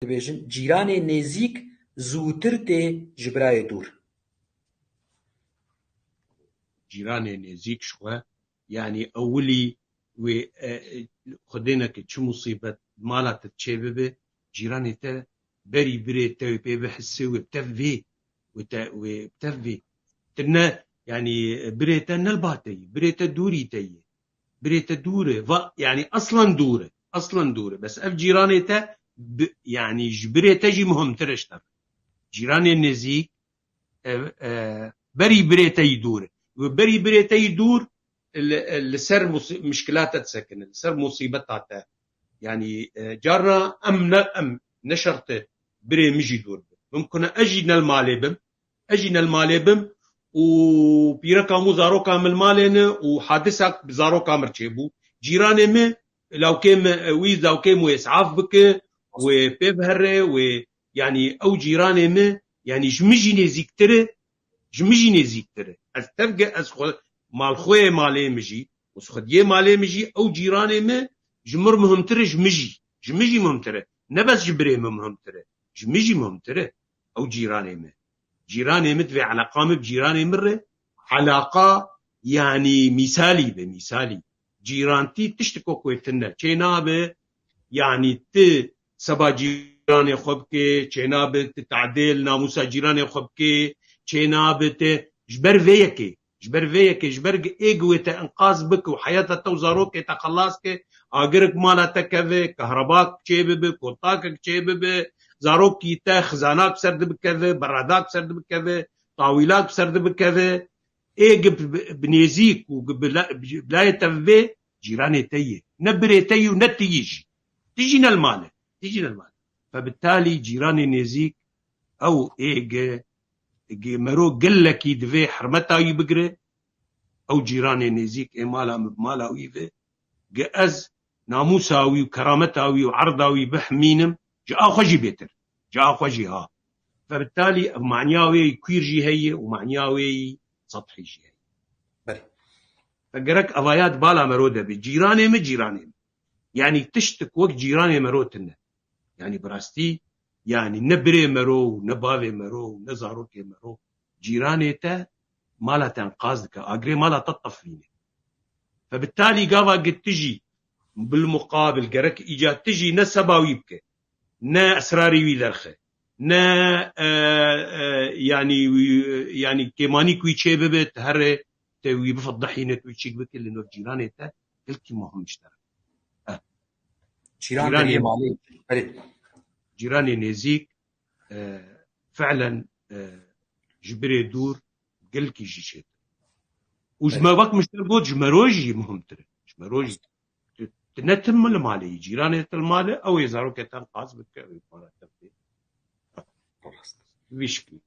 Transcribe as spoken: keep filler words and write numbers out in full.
dibêjin, cîranê nêzîk zûtir tê ji birayê dûr. Cîranê nêzîk ji xwe, yanî ewilî wê, e, e, xwedêneke çi musîbet mala te çê bibe, cîranê te berî birê te wê pê bihise, wê bi tev vê, wê te, wê bi tev vê. Tu ne, yanî birê te ne li ba te yî, birê te dûrî te yî. Birê te dûr e, va, yanî aslan dûr e, aslan dûr e. Bes ev cîranê te, bi, yanî ji birê te jî muhimtir e ji te. Cîranê nêzîk, e, e, berî birê te yî dûr e. Û berî birê te yî dûr, li, li ser mus-, mişkila te disekine, li ser musîbeta te. Yanî, e, carna em ne, em ne şert e birê min jî dûr be. Mimkun e ez jî ne li malê bim, ez jî ne li malê bim û pîreka min û zaroka min li malê ne û hadisak bi zaroka min çêbû. Cîranê min, lawkê min, e, wî lawkê min wê isaf bike, wê pê bihere, wê, yanî ew cîranê min, yanî ji min jî nêzîktir e, ji min jî nêzîktir e. Ez tevge, ez xwe, malxweyê malê min jî, û xwediyê malê min jî, ew cîranê min ji min muhimtir e, ji min jî, ji min jî muhimtir e. Ne bes ji birê min muhimtir e, ji min jî muhimtir e. Ew cîranê min. Cîranê min divê eleqa min bi cîranê min re, eleqa, yanî mîsalî be, mîsalî. Cîrantî tiştiko ku tune çê nabe, yanî tu seba cîranê xwe bike, çê nabe tu tadê li namûsa cîranê xwe bike, çê nabe te ji ber vê yekê, ji ber vê yekê, ji ber ê gi wê te enqaz bike û heyata te û zarokê te xelas ke, agirek mala te keve, kehrabak çê bibe, kotakek çê bibe, zarokî te xizanak bi ser de bikeve, beradak bi ser de bikeve, tawîlak bi ser de bikeve, ê gi bi, bi, bi nêzîk û gi bi la-, bi layê te vê cîranê te yê. Ne birê te yî û ne tu yî jî. Tu jî ne li mal e. Tu jî ne li mal e. Fe bi talî cîranê nêzîk ew ê gi, gi mero gelekî divê hermeta wî bigire. Ew cîranê nêzîk ê mala min bi mala wî ve. Gi ez namûsa wî û kerameta wî û erda wî bihmînim, ji a xwe jî bêtir. Ji a xwe jî ha. Fe bi talî ev maniya wê yî kwîr jî heye û maniya wê yî sethî jî heye. Belê. Fe gerek evaya di bala mero de be. Cîranê min, cîranê min. Yanî tiştik wek cîranê mero tune. Yanî bi rastî, yanî ne birê mero û ne bavê mero û ne zarokê mero. Cîranê te mala te enqaz dike, agirê mala te tefrîne. Fe bi talî gava gi tu jî bil muqabil gerek îca tu jî ne seba wî bike, ne esrarê wî derxe, ne, e, e, yanî wî, yanî kêmanîk wî çê bibe, tu here te wî bifedihîne, tu wî çîk bike, li nor cîranê te gelkî muhim ji te re. Cîran Cîranê deriyê malê. Belê. Cîranê nêzîk, e, fi'len, e, ji birê dûr gelkî jî çêtir. Û ji me wek min ji te got, ji mero jî muhimtir e. Ji mero jî. Tu, tu ne tim li malê yî, cîranê te li malê, ew ê zarokê te qaz bike, ew ê para te bike. Vî şiklî.